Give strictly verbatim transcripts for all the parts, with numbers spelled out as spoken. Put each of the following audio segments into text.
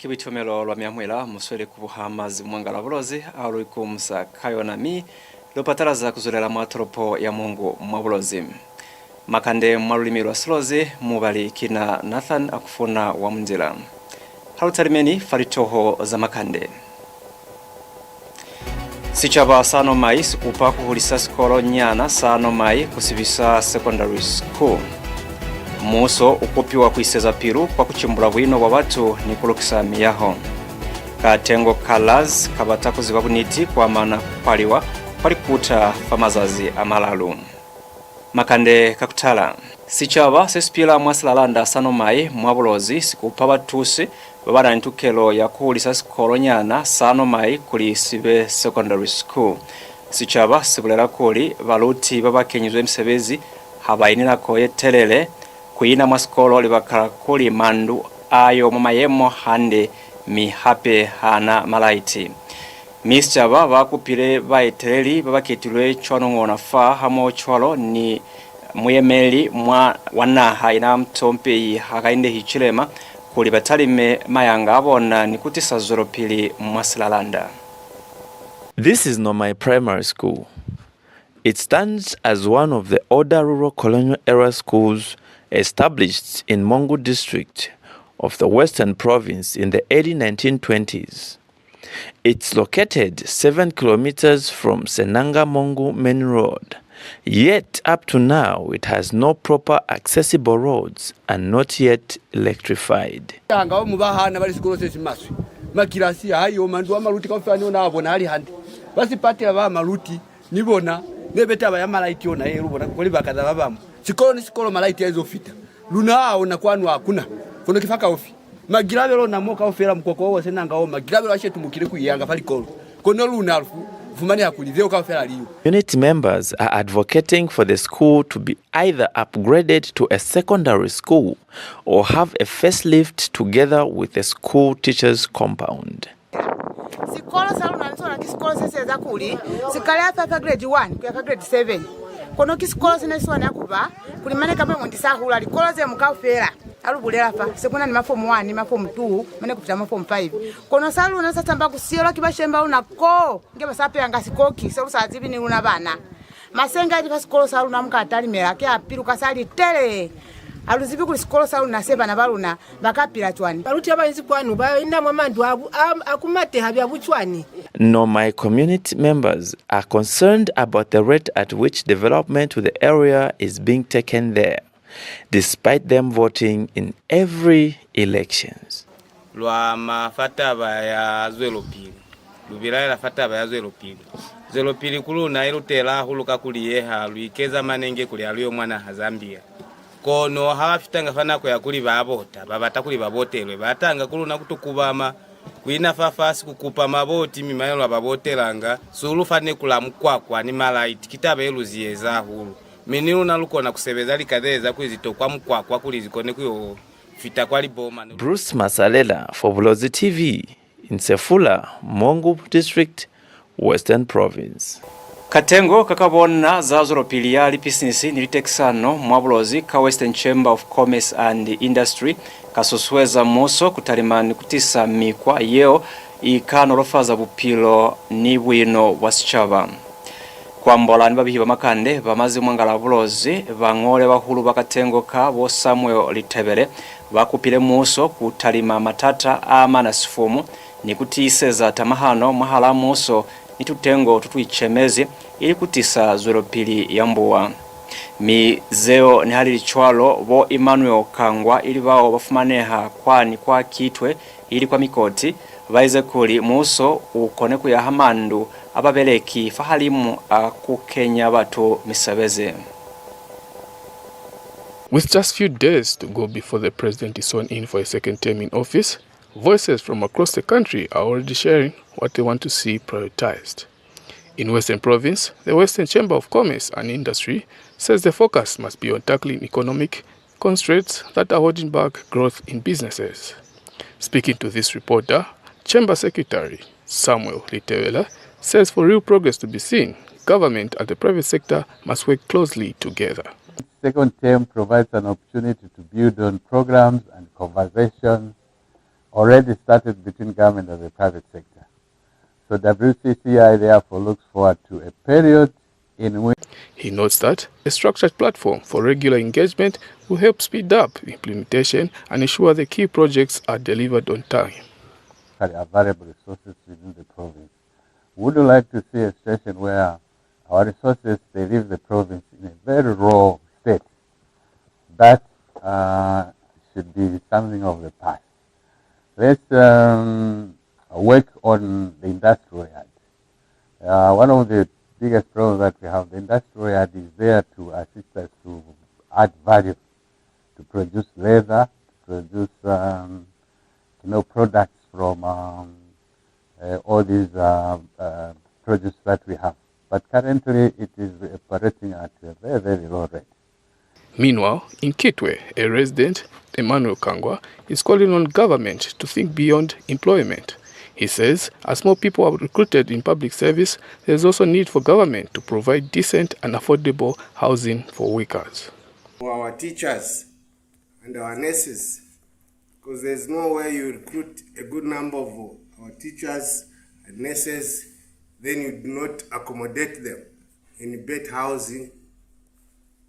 Ki buitumelo lwa miamuhela, mu sweli ku buha mazi ku Mwangala Bulozi, a lu ikumusa ka yona, mi lu patalaza ku zwelela mwa tolopo ya Mongu mwa Bulozi. Makande mwa lulimi lwa Silozi, mubali ki na Nathan Akufuna wa Mundila. Ha lu talimeni fa litoho za makande. Sicaba sa Nomai si kupa ku hulisa sikolo nyana sa Nomai ku si bisa secondary school. Muso u kupiwa ku iseza pilu kwa ku cimbula buino bwa batu ni ku lukisa miyaho. Katengo ka Laz ka bata ku ziba buniti ku amana ku kwaliwa kwa likuta fa mazazi a malalu. Makande ka ku tala. Sicaba se si pila mwa silalanda sa Nomai mwa Bulozi si kupa batusi ba ba na ni tukelo ya ku hulisa sikolonyana sa Nomai kuli si be secondary school. Sicaba si bulela kuli baluti ba ba kenyizwe misebezi ha ba ini nako ye telele ku ina mwa sikolo libaka la kuli mandu a yo mwa mayemo hande, mi hape ha na malaiti. Mi sicaba ba kupile baeteleli ba ba ketilwe cwanoñu ona fa hamohocwalo ni muyemeli mwa, wa naha ina mutompehi Hakainde Hichilema kuli ba talime mayanga a bona ni ku tisa zwelopili mwa silalanda. This is Nomai Primary School. It stands as one of the older rural colonial era schools established in Mongu district of the Western Province in the early nineteen twenties. It's located seven kilometers from Senanga Mongu main road. Yet, up to now, it has no proper accessible roads and not yet electrified. Tanga ba mu ba hana ba li sikolo se si maswe. Makilasi ha yo, mandu a maluti kaufela ni ona a bona a li hande. Ba sipatela ba maluti ni bona ne be taba ya malaiti ona ye lu bona kwa libaka za ba bañwi. Sikolo ni sikolo malaiti a izo fita. Luna ha ona kwanu ha ku na. Kono ki fa kaufi. Magilabelo na mo kaufela, mukwakwa wo wa Senanga wo, magilabelo a shetumukile ku iyanga fa likolo. Kono luna lu fu-, fumaneha kuli zeo kaufela li yo. Unit members are advocating for the school to be either upgraded to a secondary school or have a facelift together with the school teachers' compound. Sikolo sa luna ni sona ki sikolo se si eza kuli si kale fa, fa grade one ku ya fa grade seven. Kono ki sikolo se ne si swanela ku ba kuli mane ka mwemundi sa hula likolo ze mu kaufela. Ha lu bulela fa, se ku na ni ma form one, ma form two, mane ku fita ma form five. Kono sa luna sa tamba ku siyelwa ki bashemi ba luna ko, inge ba sa apeyanga sikoki, se lu sa zibi ni luna bana. Masenga a li fa sikolo sa luna mu ka talimela, ki a pilu ka sa litele. Ha lu zibi kuli sikolo sa luna se bana ba luna ba ka pila cwani. Baluti ba ba inzi kwanu ba ina mwa mandu a, bu-, a, a ku mateha bya bucwani. Nomai community members are concerned about the rate at which development to the area is being taken there, despite them voting in every elections. Lwa ama fa taba ya zwelopili. Lu bilaela fa taba ya zwelopili. Zwelopili ku luna i lutela hahulu kakuli ye ha lu ikeza manenge kuli ha lu yo mwa naha Zambia. Kono ha ba fitanga fa nako ya kuli ba bota, ba bata kuli ba botelwe, ba tanga ku luna ku to kubama, ku ina fafasi, ku kupa maboti, mi mane lwa ba botelanga, sihulu fa neku la mukwakwa ni malaiti. Ki taba ye lu ziyeza hahulu. Mi ni luna lu kona ku sebeza lika ze eza kuli zi tokwa mukwakwa kuli zi kone ku yo fita kwa liboma. Bruce Masalela for Bulozi T V, in Sefula, Mongu District, Western Province. Katengo ka ka bona za zwelopili ya lipisinisi ni litekisano mwa Bulozi ka Western Chamber of Commerce and Industry ka susueza muso ku talima ni ku tisa mikwa yeo i ka nolofaza bupilo ni buino bwa sicaba. Ku ambola ni babihi ba makande ba mazi mwa Ngala Bulozi, bañole bahulu ba katengo ka, bo Samuel Litebele, ba kupile muso ku talima matata a amana sifumu ni ku tiiseza tamahano mwahalaa muso ni tutengo to tu icemezi, ili ku tisa zwelopili ya mbuwa. Mi zeo nihaili cwalo, bo Emmanuel Kangwa, ili bao ba fumaneha kwani kwa Kitwe, ili kwa mikoti, ba ize kuli muso u kone ku yaha mandu a babeleki fahalimu a ku kenya batu misebezi. With just few days to go before the president is sworn in for a second term in office, voices from across the country are already sharing what they want to see prioritized. In Western Province, the Western Chamber of Commerce and Industry says the focus must be on tackling economic constraints that are holding back growth in businesses. Speaking to this reporter, Chamber Secretary Samuel Litewela says for real progress to be seen, government and the private sector must work closely together. Second term provides an opportunity to build on programs and conversations already started between government and the private sector. So W C C I therefore looks forward to a period in which He notes that a structured platform for regular engagement will help speed up implementation and ensure the key projects are delivered on time. Available resources within the province. We would like to see a situation where our resources, they leave the province in a very raw state. That, uh, should be something of the past. Let's, um, work on the industrial yard. Uh, one of the biggest problems that we have, the industrial yard is there to assist us to add value, to produce leather, to produce, um, you know, products from, um, uh, all these, uh, uh, produce that we have. But currently, it is operating at a very, very low rate. Meanwhile, in Kitwe, a resident, Emmanuel Kangwa, is calling on government to think beyond employment. He says as more people are recruited in public service, there is also need for government to provide decent and affordable housing for workers. For our teachers and our nurses, because there's no way you recruit a good number of our teachers and nurses, then you do not accommodate them in better housing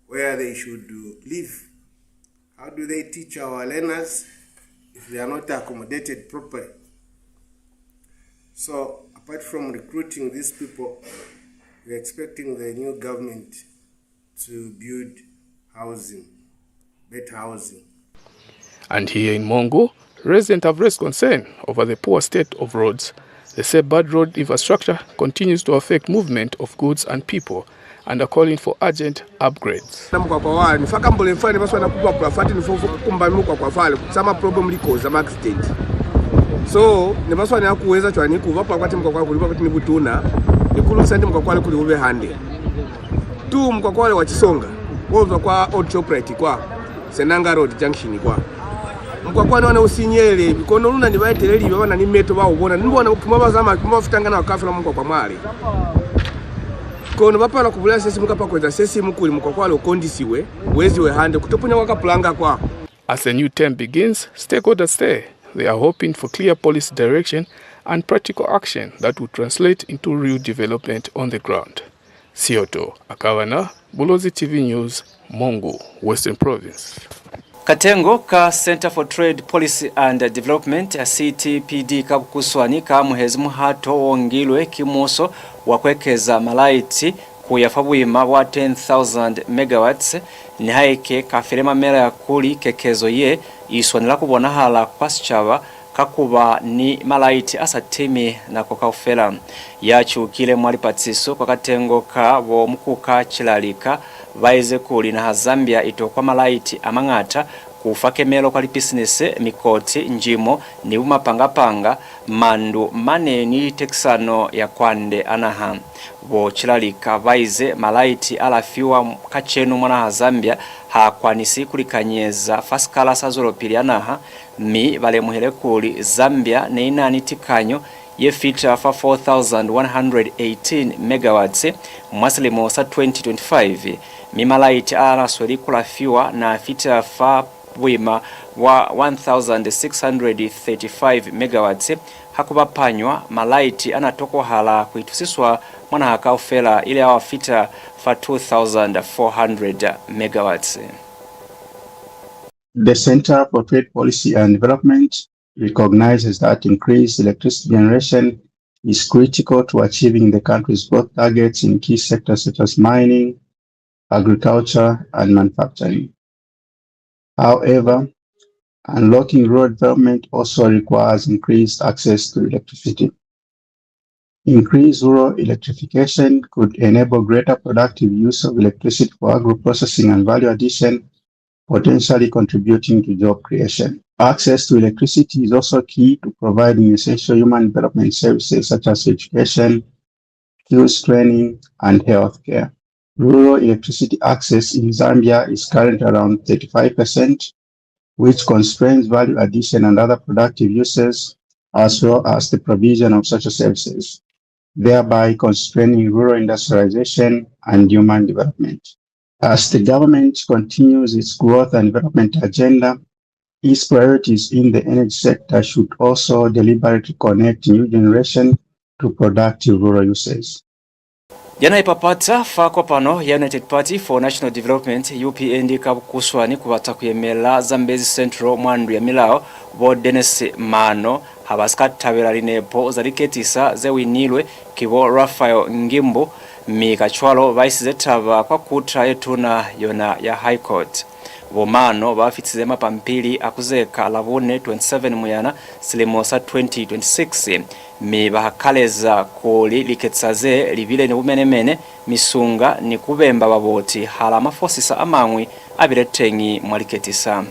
where they should, uh, live. How do they teach our learners if they are not accommodated properly? So, apart from recruiting these people, we're expecting the new government to build housing, better housing. And here in Mongu, residents have raised concern over the poor state of roads. They say bad road infrastructure continues to affect movement of goods and people and are calling for urgent upgrades. Na mukwakwa wani fa kambule fale baswana kupapula fati ni fofo kukumba mukwakwa fale sama problem liko za accident. So ne baswana kuweza cwani ku bapula kwati mukwakwa kuli bapati ni butuna ni kulukisa ndi mukwakwa kuli ube hande. Tu mukwakwa wale wa Chisonga, wo zwa kwa Old Shoprite kwa Senanga Road Junction kwa. Mukwakwa wale wana usinyele, bikono luna ni baeteleli ba bana ni meto ba ubona, ni bona bupima ba zama, bupima ba fitanga na kaufela mukwakwa mwale. Kono ba pala ku bulela se simu kapa ku eza se simu kuli mukwakwa wale u kondisiwe, u eziwe hande, ku topunya kwa kapulanga kwa. As the new term begins, stakeholders say they are hoping for clear policy direction and practical action that will translate into real development on the ground. Sioto Akabana, Bulozi T V News, Mongu, Western Province. Katengo ka Center for Trade Policy and Development, C T P D, ka bukuswani ka amuhezi muhato o ngilwe ki muuso wa ku ekeza malaiti ku ya fa buima bwa ten thousand megawatts, nihaike ka file mamela kuli kekezo ye i swanela ku bonahala kwa sicaba ka ku ba ni malaiti a sa timi nako kaufela. Ya cukile mwa lipatiso kwa katengo ka bo Mukuka Chilalika ba ize kuli naha Zambia i tokwa malaiti a mañata ku fa kemelo kwa lipisinisi, mikoti, njimo, ni bumapanga-panga, mandu mane ni tekisano ya kwande a naha. Bo Chilalika ba ize malaiti a lafiwa kacenu mwa naha Zambia ha kwanisi ku likanyeza fa sikala sa zwelopili ya naha, mi ba lemuhile kuli Zambia ne i na ni tikanyo ye fita fa four thousand one hundred eighteen megawatts mwa silimo sa twenty twenty-five, mi malaiti a na sweli ku lafiwa na fita fa buima bwa one thousand six hundred thirty-five megawatts ha ku bapanywa malaiti a na tokwahala ku itusiswa mwa naha kaufela, ili a wa fita fa two thousand four hundred megawatts. The Center for Trade Policy and Development recognizes that increased electricity generation is critical to achieving the country's growth targets in key sectors such as mining, agriculture, and manufacturing. However, unlocking rural development also requires increased access to electricity. Increased rural electrification could enable greater productive use of electricity for agro-processing and value addition, potentially contributing to job creation. Access to electricity is also key to providing essential human development services such as education, skills training, and healthcare. Rural electricity access in Zambia is currently around thirty-five percent, which constrains value addition and other productive uses, as well as the provision of social services, thereby constraining rural industrialization and human development. As the government continues its growth and development agenda, its priorities in the energy sector should also deliberately connect new generation to productive rural uses. Yana ipapata fa kopano ya United Party for National Development, U P N D, ka bukuswani ku bata ku yemela Zambezi Central mwa ndu ya milao, bo Dennis Mano ha ba si ka tabela linepo za liketisa ze winilwe ki bo Raphael Ngimbu, mi kacwalo ba isize taba kwa kuta ye tuna yona ya High Court. Bo Mano ba fitize mapampili a ku zeka Labune twenty-seven Muyana silimo sa twenty twenty-six, mi ba hakaleza kuli liketisa ze li bile ni bumenemene, misunga ni ku bemba baboti hala mafosisa a mañwi a bile teñi mwa liketisa.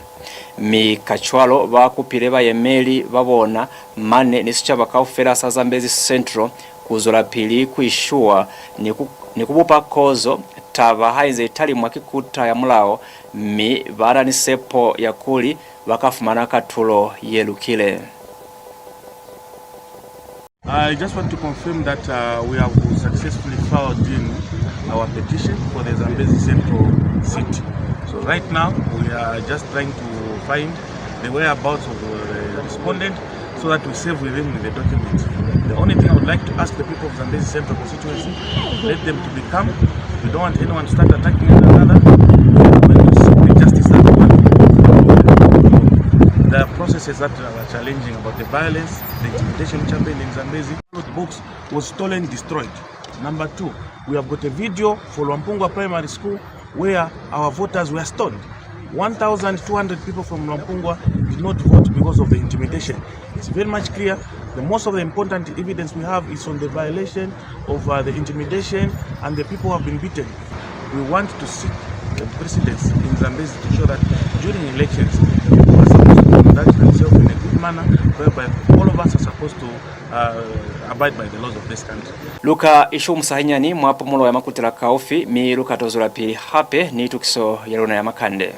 Mi kacwalo ba kupile bayemeli ba bona mane ni sicaba kaufela sa Zambezi Central ku zwelapili ku ishuwa ni ku, ni ku bupa kozo, taba ha inze i talimwa ki kuta ya mulao, mi ba na ni sepo ya kuli ba ka fumana katulo ye lukile. I just want to confirm that, uh, we have successfully filed in our petition for the Zambezi Central seat. So right now, we are just trying to find the whereabouts of the respondent so that we serve with him with the documents. The only thing I would like to ask the people of Zambezi Central constituency, let them to be calm. We don't want anyone to start attacking one another. We are going to seek the justice that we want. There are processes that are challenging about the violence, the intimidation which happened in Zambezi. Ballot box was stolen, destroyed. Number two, we have got a video for Lwampungwa Primary School where our voters were stoned. One thousand two hundred people from Lwampungwa did not vote because of the intimidation. It's very much clear. The most of the important evidence we have is on the violation of, uh, the intimidation, and the people have been beaten. We want to seek the precedence in Zambezi to show that during elections, people are supposed to conduct themselves in a good manner, whereby all of us are supposed to, uh, abide by the laws of this country. Lu ka ishumusa hanyani mwa pumulo ya makutela kaufi, mi lu ka to zwelapili hape ni tukiso ya luna ya makande.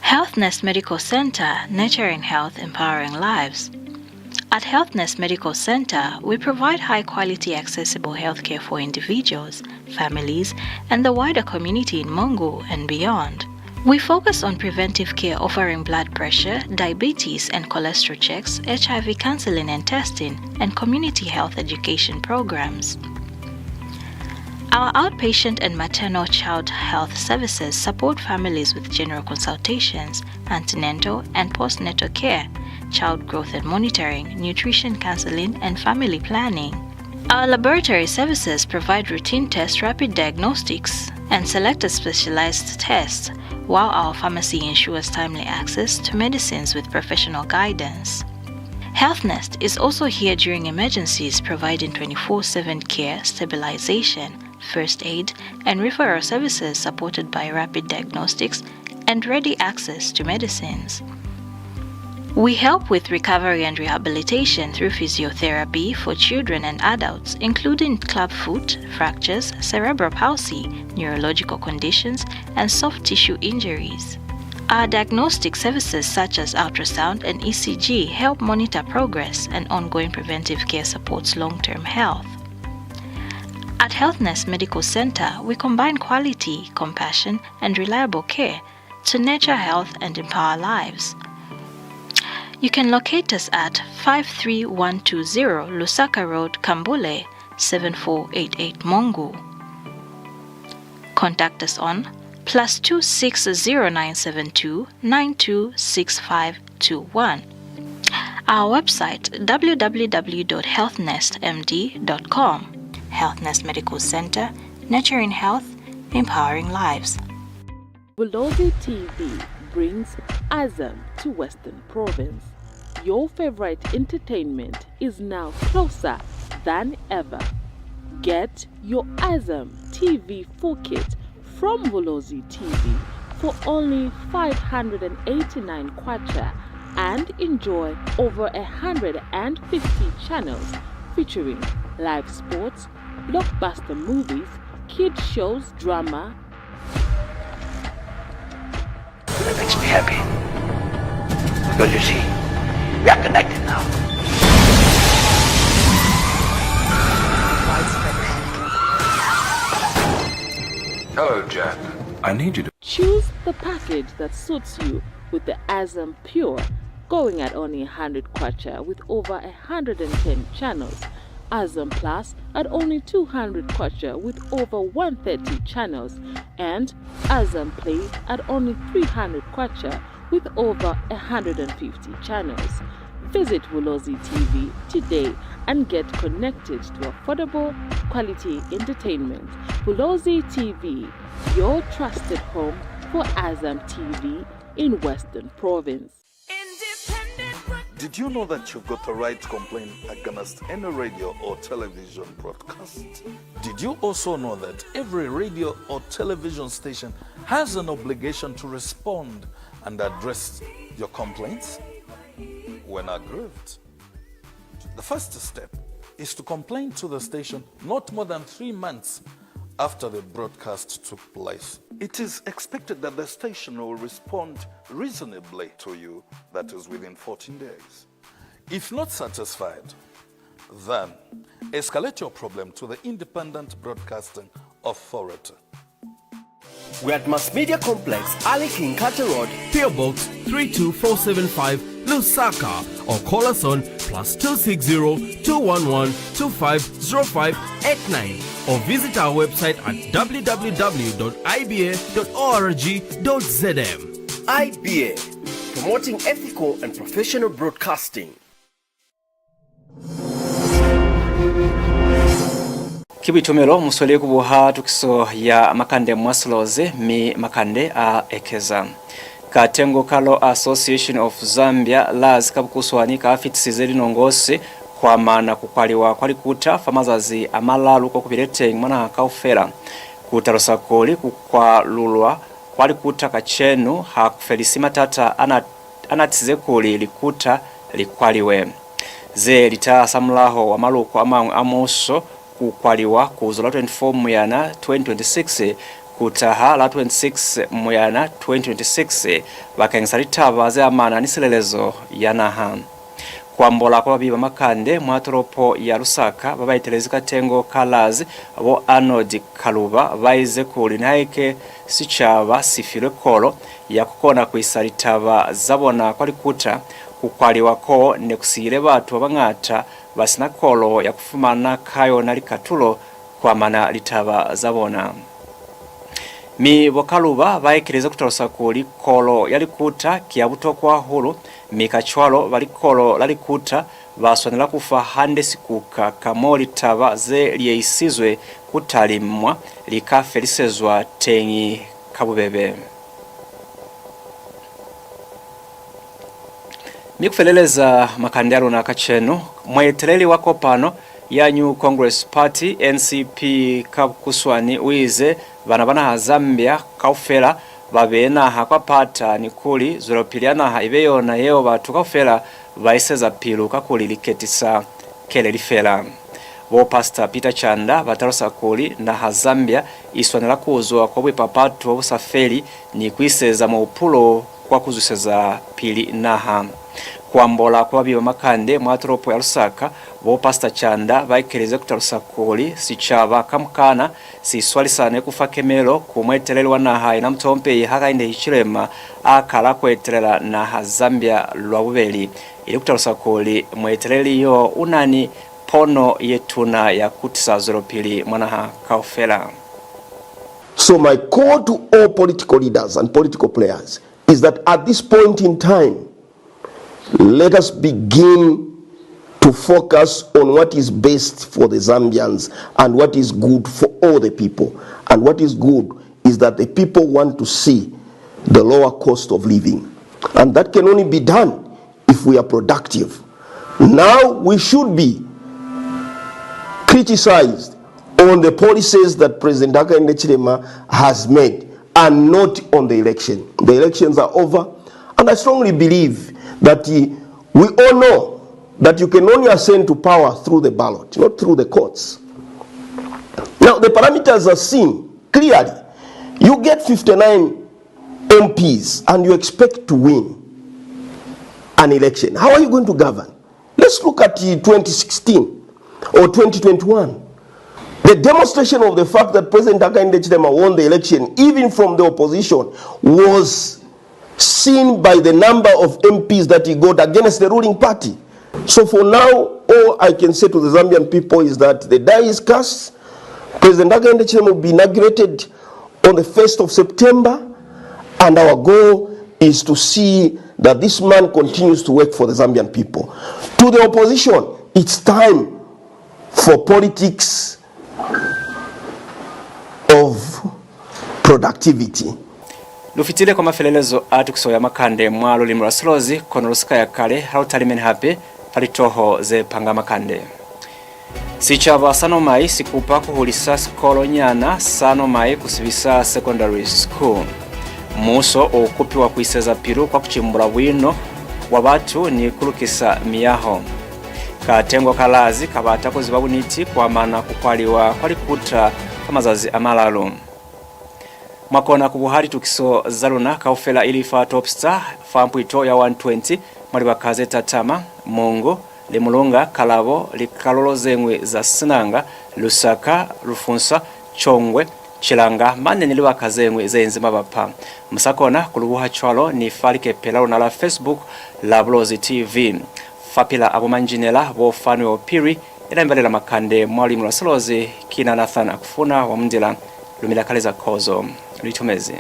Health Nest Medical Center, nurturing health, empowering lives. At Health Nest Medical Center, we provide high-quality, accessible healthcare for individuals, families, and the wider community in Mongu and beyond. We focus on preventive care, offering blood pressure, diabetes, and cholesterol checks, H I V counseling and testing, and community health education programs. Our outpatient and maternal child health services support families with general consultations, antenatal and postnatal care, child growth and monitoring, nutrition counseling, and family planning. Our laboratory services provide routine tests, rapid diagnostics, and selected specialized tests, while our pharmacy ensures timely access to medicines with professional guidance. Health Nest is also here during emergencies, providing twenty-four seven care, stabilization, first aid, and referral services supported by rapid diagnostics and ready access to medicines. We help with recovery and rehabilitation through physiotherapy for children and adults, including clubfoot, fractures, cerebral palsy, neurological conditions, and soft tissue injuries. Our diagnostic services such as ultrasound and E C G help monitor progress, and ongoing preventive care supports long-term health. At Health Nest Medical Center, we combine quality, compassion, and reliable care to nurture health and empower lives. You can locate us at five three one two zero Lusaka Road, Kambule, seven four eight eight Mongu. Contact us on plus two six zero nine seven two nine two six five two one. Our website, w w w dot health nest m d dot com. Health Nest Medical Center, nurturing health, empowering lives. Bulozi T V brings Azam to Western Province. Your favorite entertainment is now closer than ever. Get your Azam T V full kit from Bulozi T V for only five hundred and eighty-nine kwacha and enjoy over a hundred and fifty channels featuring live sports, blockbuster movies, kids shows, drama, It makes me happy. Because you see, we are connected now. Hello, Jack. I need you to Choose the package that suits you with the Azam Pure, going at only a hundred kwacha with over a hundred and ten channels, Azam Plus at only two hundred kwacha with over one thirty channels, and Azam Play at only three hundred kwacha with over a hundred and fifty channels. Visit Bulozi T V today and get connected to affordable, quality entertainment. Bulozi T V, your trusted home for Azam T V in Western Province. Did you know that you've got the right to complain against any radio or television broadcast? Did you also know that every radio or television station has an obligation to respond and address your complaints when aggrieved? The first step is to complain to the station not more than three months after the broadcast took place. It is expected that the station will respond reasonably to you, that is, within fourteen days. If not satisfied, then escalate your problem to the Independent Broadcasting Authority. We're at Mass Media Complex, Ali King Carter Road, P O Box three two four seven five, Lusaka, or call us on plus two six zero, two one one, two five zero five eight nine, or visit our website at w w w dot i b a dot org dot z m. I B A, promoting ethical and professional broadcasting. Ki buitumelo mu sweli ku buha tukiso ya makande mwa Silozi, mi makande a ekeza. Katengo ka Law Association of Zambia, laz, ka bukuswani ka fitisize linongosi ku amana ku kwaliwa kwa likuta fa mazazi a malalu ko ku bile teñi mwa naha kaufela, ku talusa kuli ku kwalulwa kwa likuta kacenu ha ku felisi matata a na a na tisize kuli likuta li kwaliwe. Ze li taha hasamulaho wa maluko a mañwi a muuso ku kwaliwa ku zwa la twenty-four Muyana twenty twenty-six ku taha la twenty-six Muyana twenty twenty-six bakeñisa litaba ze amana ni silelezo ya naha. Ku ambola kwa babihi ba makande mwa tolopo ya Lusaka ba ba etelezi katengo ka laz, bo Arnold Kaluba, ba ize kuli nihaike sicaba si filwe kolo ya ku kona ku isa litaba za bona kwa likuta, ku kwaliwa koo ne ku siile batu ba bañata ba si na kolo ya ku fumana ka yona likatulo ku amana litaba za bona. Mi bo Kaluba ba ekelize ku talusa kuli kolo ya likuta ki ya butokwa hahulu, mi kacwalo ba likolo la likuta ba swanela ku fa hande sikuka ka mo litaba ze liyeisizwe ku talimwa li ka felisezwa teñi ka bubebe. Mi ku feleleza makande a luna kacenu, mueteleli wa kopano ya New Congress Party, N C P, ka bukuswani u ize bana ba naha Zambia kaufela ba beye naha kwa pata ni kuli zwelopili ya naha ibe yona yeo batu kaufela ba iseza pilu kakuli liketisa keleli fela. Bo Pastor Peter Chanda ba talusa kuli naha Zambia i swanela ku zwa kwa buipapatu bo bu sa feli ni ku iseza muhupulo kwa ku zwiseza pili naha. Ku ambola kwa babihi ba makande mwa tolopo ya Lusaka, bo Pastor Chanda ba ekelize ku talusa kuli sicaba kamukana si swalisane ku fa kemelo ku mueteleli wa naha yena mutompehi Hakainde Hichilema a kala ku etelela naha Zambia lwa bubeli, ili ku talusa kuli mueteleli yo u na ni pono ye tuna ya ku tisa zwelopili mwa naha kaufela. So my call to all political leaders and political players is that at this point in time, let us begin to focus on what is best for the Zambians and what is good for all the people. And what is good is that the people want to see the lower cost of living. And that can only be done if we are productive. Now we should be criticized on the policies that President Hakainde Hichilema has made and not on the election. The elections are over, and I strongly believe that, uh, we all know that you can only ascend to power through the ballot, not through the courts. Now, the parameters are seen clearly. You get fifty-nine M Ps and you expect to win an election. How are you going to govern? Let's look at, uh, twenty sixteen or twenty twenty-one. The demonstration of the fact that President Hakainde Hichilema won the election, even from the opposition, was seen by the number of M Ps that he got against the ruling party. So for now, all I can say to the Zambian people is that the die is cast. President Hakainde Hichilema will be inaugurated on the first of September, and our goal is to see that this man continues to work for the Zambian people. To the opposition, it's time for politics of productivity. Lu fitile kwa mafelelezo a tukiso ya makande mwa lulimi lwa Silozi, kono lu si ka ya kale, ha lu talimeni hape fa litoho ze panga makande. Sicaba sa Nomai si kupa ku hulisa sikolonyana sa Nomai ku si bisa secondary school. Muuso u kupiwa ku iseza pilu kwa ku cimbula buino bwa batu ni ku lukisa miyaho. Katengo ka Lazi ka bata ku ziba buniti ku amana ku kwaliwa kwa likuta ka mazazi a malalu. Mwa kona ku buha litukiso za luna kaufela ili fa Topstar fa mpwito ya one twenty mwa libaka ze tatama, Mongu, Limulunga, Kalabo, likalulo ze ñwi za Senanga, Lusaka, Lufunsa, Chongwe, Chilanga, mane ni libaka ze ñwi ze inzi mabapa. Mu sa kona ku lu buha cwalo ni fa likepe la luna la Facebook la Bulozi T V. Fapil'a bo manjinela bo Fanwell Phiri, ya na mi balela makande mwa lulimi lwa Silozi, ki na Nathan Akufuna wa Mundila. Lu mi lakaleza kozo. Lu itumezi.